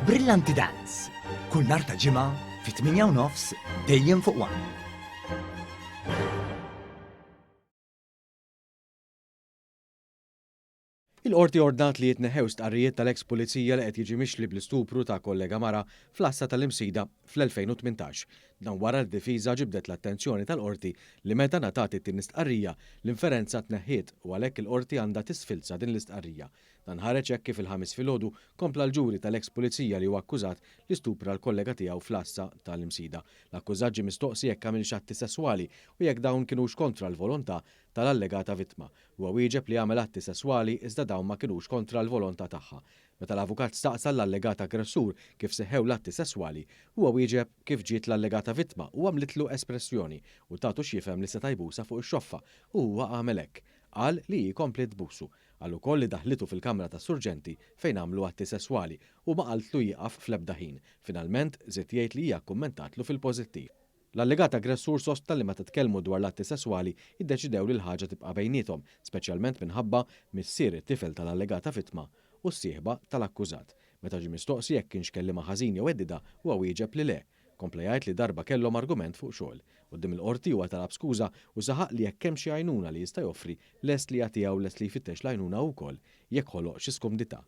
Brillanti Dance, kull nhar ta' Ġimgħa fit-8 u nofs dejjem fuq One. Il-Qorti ordnat li jitneħħew stqarrijiet tal-eks pulizija li qed jiġi mixli bl-istupru ta' kollega mara fl-għassa tal-Imsida fl-2018. Dan wara li d-difiża ġibdet l-attenzjoni tal-Qorti li meta ngħatat it-tieni stqarrija, l-inferenza tneħħiet u għalhekk il-Qorti għandha tisfilza din l-istqarrija. Dan ħareġ hekk kif il-Ħamis filgħodu kompla l-ġuri tal-eks pulizija li huwa akkużat li stupra l-kollega tiegħu fl-għassa tal-Imsida. L-akkużat ġie mistoqsi jekk għamilx atti sesswali u jekk dawn kinux kontra l-volontà tal-allegata vittma. Huwa wieġeb li għamel atti sesswali iżda dawn ma kinux kontra l-volontà tagħha. Meta l-avukat staqsa l-allegat aggressur kif seħħew l-atti sesswali, huwa wieġeb kif ġiet l-allegata vittma u għamlitlu espressjoni u tatu x'jifhem li seta' jbusha fuq ix-xoffa u huwa għamel hekk. Qal li hi kompliet tbusu. Qal ukoll li daħlitu fil-kamra tas-surġenti fejn għamlu atti sesswali u ma qaltlu jieqaf fl-ebda ħin. Finalment, żied jgħid li hija kkummentatlu fil-pożittiv. L-allegat aggressur sostna li meta tkellmu dwar l-atti sesswali iddeċidew li l-ħaġa tibqa' bejniethom, speċjalment minħabba missier it-tifel tal-allegata vittma u s-sieħba tal-akkużat. Meta ġie mistoqsi jekk kienx kellimha ħażin jew heddidha, huwa wieġeb li le. Kompla jgħid li darba kellhom argument fuq xogħol. Quddiem il-Qorti huwa talab skuża u saħaq li jekk hemm xi għajnuna li jista' joffri, lest li jagħtiha u lest li jfittex l-għajnuna hu wkoll jekk ħoloq xi skumdità.